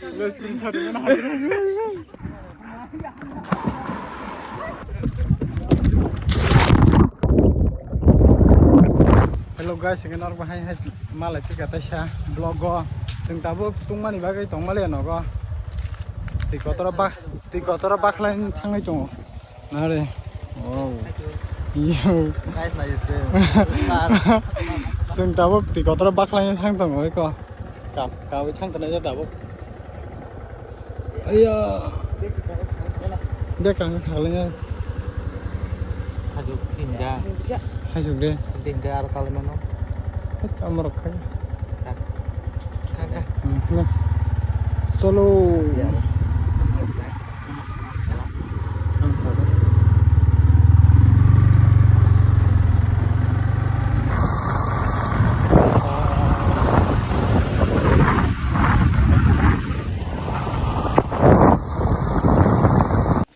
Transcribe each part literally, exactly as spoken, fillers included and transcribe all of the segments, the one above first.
Hello guys, again norok bahai hai malai thika taisa vlog o. Chwng tabuk tungmani bagwi tongmali nogo. Twi kotor bak, twi kotor bakhlai thangwi tongo. Nare. Wow. Yo. Guys, na yese. Chwng tabuk twi kotor bakhlai thang tongo eko. Kap, kawi thang tongo tabuk. Aiya. Bek ang khaklai ya. Hajuk tinja. Hajuk de. Tinja aro kalai mano. Amrok khai. Kaka. Hmm, na. Solo.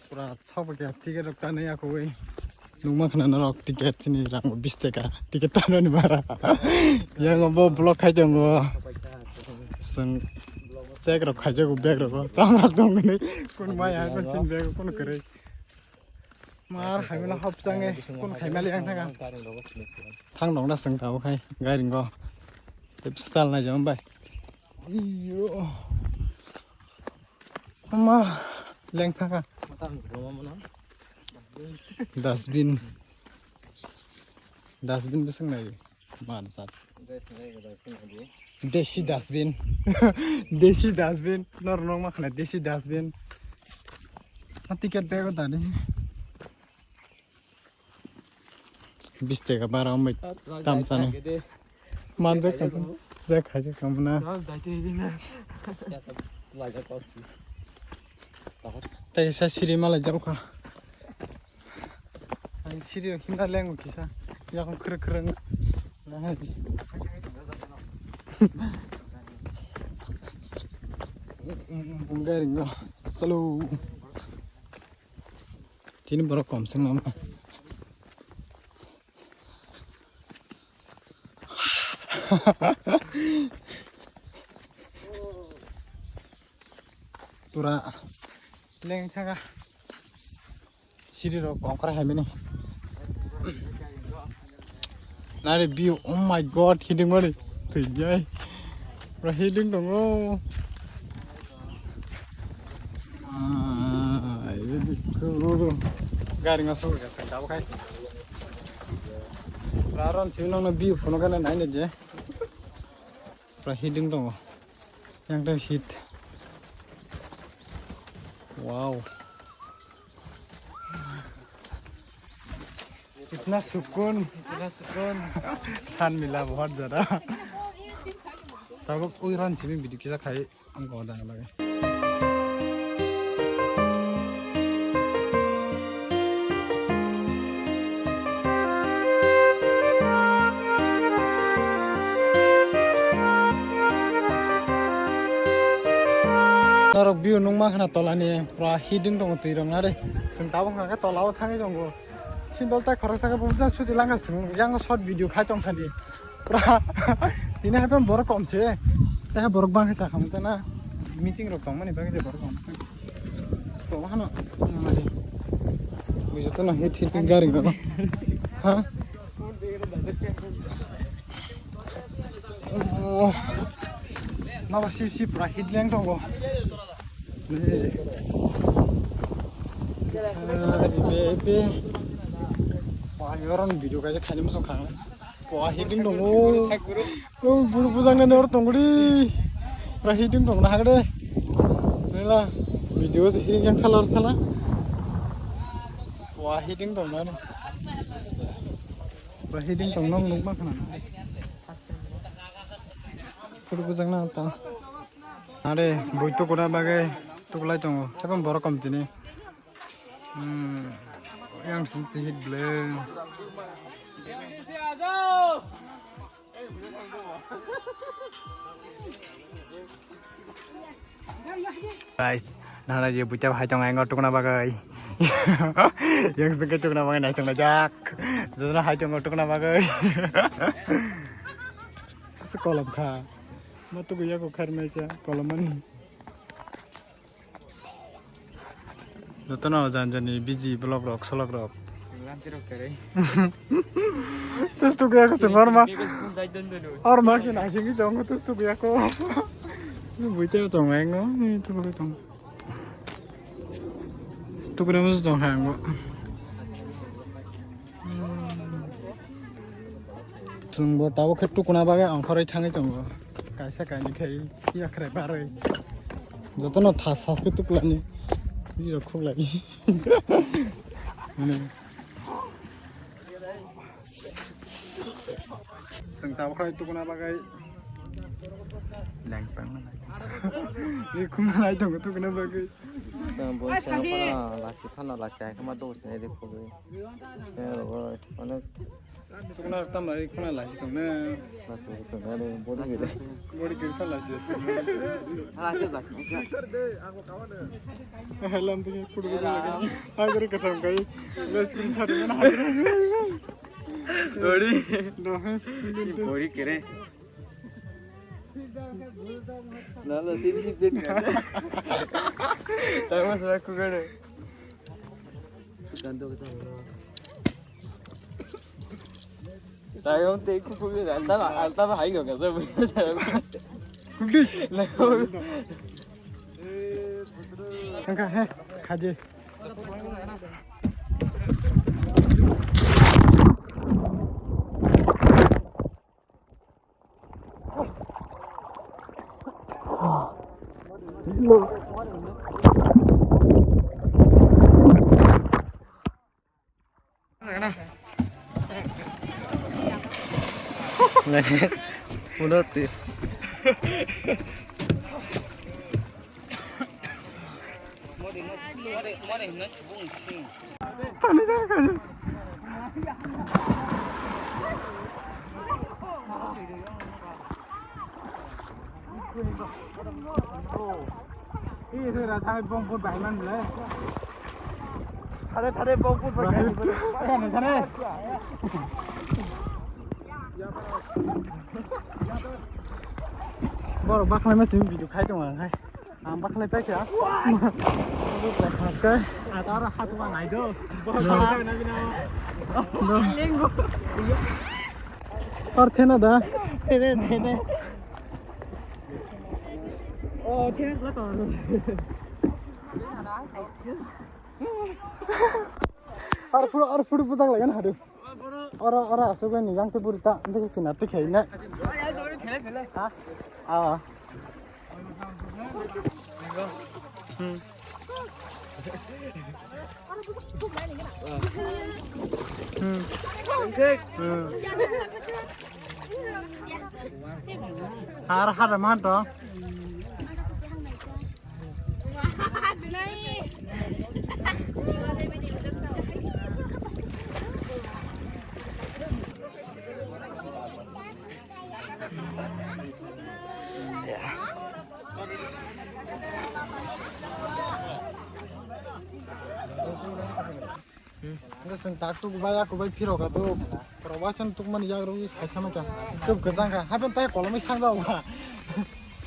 Pura thok ya ticket rok tanai akoi. Nungma khna norok ticket chini rang bis taka. Ticket tanani bara. Yang bo block khai tongo. Seng check rok khai jago bag rok. Tama dong ni kun maya kun sin bag kun kere. Mar hai mala hop change kun khai mali ang thanga. Thang dong na seng tabo khai gairing go. Tep sal na jom bai. Iyo. Ama leng thaka. Dustbin. Dustbin bising nai. Mar sat. Desi dustbin. Desi dustbin. Nor nong ma khna desi dustbin. A ticket bag o dani. Bis taka bara ombai tam sani. Manjak kam. Jak haja kam na. Tei sa siri malai jauka. Ai siri himna lengo kisa. Yakung khrek khrek. Gari ngo. Salo. Tini borok kom sing nama. Pura leng thaka. Siri rok kongkra hai mini. Nari view, oh my God, hiding mani. Tui jai. Pura hiding tongo. Ah, ini dikhu. Gari ngaso ya, sengkabo kai. Laron sini nang view phone kana nai ne je. Pura hiding tongo. Yang tei hit. Wow. Itna sukun. Itna sukun. Than mila bahut jada. Tabuk ui ran simi bidi kisa khai ang ko dang lage. Norok view nung ma khna tola ni pura hiding tongo twi rok na re. Chwng tabuk hwnka khe tola o thangwi tongo. Sindol tai khoroksa khe bo bwsang suti langkha chwng yang short video khai tong thani. Pura tini hai phano borok kom se. Tei borok bang khe sakha mung tana meeting rok tong mani bagwi je borok kom. To hano mari. Bujo to no hit hit gari rok. Ha? Oh. Nabo sip sip pura hit leng tongo. Ari be be. Wah, yorong video kaisa khaini muchung khang. Wah, hiding tongo. Oh, buru bujang nani or tongri. Pura hiding tong na hagde. Nila video se hiding yang thalar thala. Wah, hiding tong nani. Pura hiding tong nong nukma khana. Buru bujang na ta. Are, bui tukuna bagwi tuklai tongo. Tei borok kom tini. Hmm. Yang sing sihit bleng. Guys, nana je buita hai tong engo tukuna bagwi. Yang sing tukuna bagwi naising lajak. Jana hai tong tukuna bagwi. Asa kolom kha. Ma tuku yaku kharmai cha kolom mani. Jotono jani jani busy vlog rok, solok rok. Lamchi rok kare. Tus tu kuya ko sung orma. Orma khe naisingwi tongo tus tu kuya ko. Buiteo tongo ang no, ni tu kuya tongo. Tukuna musu tong hai ang bo. Chwng bo tabuk khe tukuna bagwi ongkhorwi thangwi tongo. Kaisa kainwi khai yakhrai barwi. Jotono tha saske tuklani. Birok khuklai. Mane. Chwng tabuk khai tukuna bagwi. Lengpang. Ni khumna nai tongo tukuna bagwi. Chwng bo chwng phano lasi phano lasi hai khama do chwng de khugwi. Eh, onek. Tukuna tamari khuna lasi tongna. Lasi tongna de body gede. Body gede khana lasi. Hala che bak. Lam tini photo gede lagi. Hai gori katham kai. Best screen shot mana hai. Body. No hai. Body kere. Nalo tibisi pit kan. Tama sa ku gede. Tayong te ku ku alta alta hai go ka. Angka he khaje. Udah ti. Thare thare bongput bai. Thare thare bongput bai. Thare thare. Borok bakhlai ma simi video khai tong ang hai. Ang bakhlai paikha. Atar hatuwa naido. Lengo. Ar thena da. Thene thene. Oh, thene kla to. Ar phuru ar phuru bujak lai hadu. Oro oro asuk ni jang te buri ta de kinar te khai na. Ha? Ah. Hmm. Hmm. Hmm. Har har man to. Hwnkhe chwng tak tuk bai, aku bai phirok ka tuk. Rok bai chwng tukmani yak rw sai sama kha. Tuk kwchang kha. Hapen tai kolomwi sangjao kha.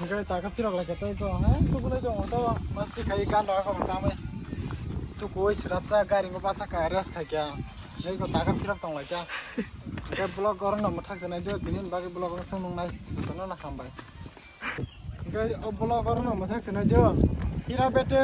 Hwnkhe taka phirok lai kha tei to. Hai tuk lai tong to. Masti khai gan rok ko tamai. Tuk koi srapsa gari ngo batha ka rest khai kha. Nei ko taka phirok tong lai kha. Hwnkhe vlog oro no mwthak se nai dio. Tini bagwi vlog oro chwng nung nai. Jotono no hambai. Hwnkhe o vlog oro no mwthak se nai dio. Hira bete.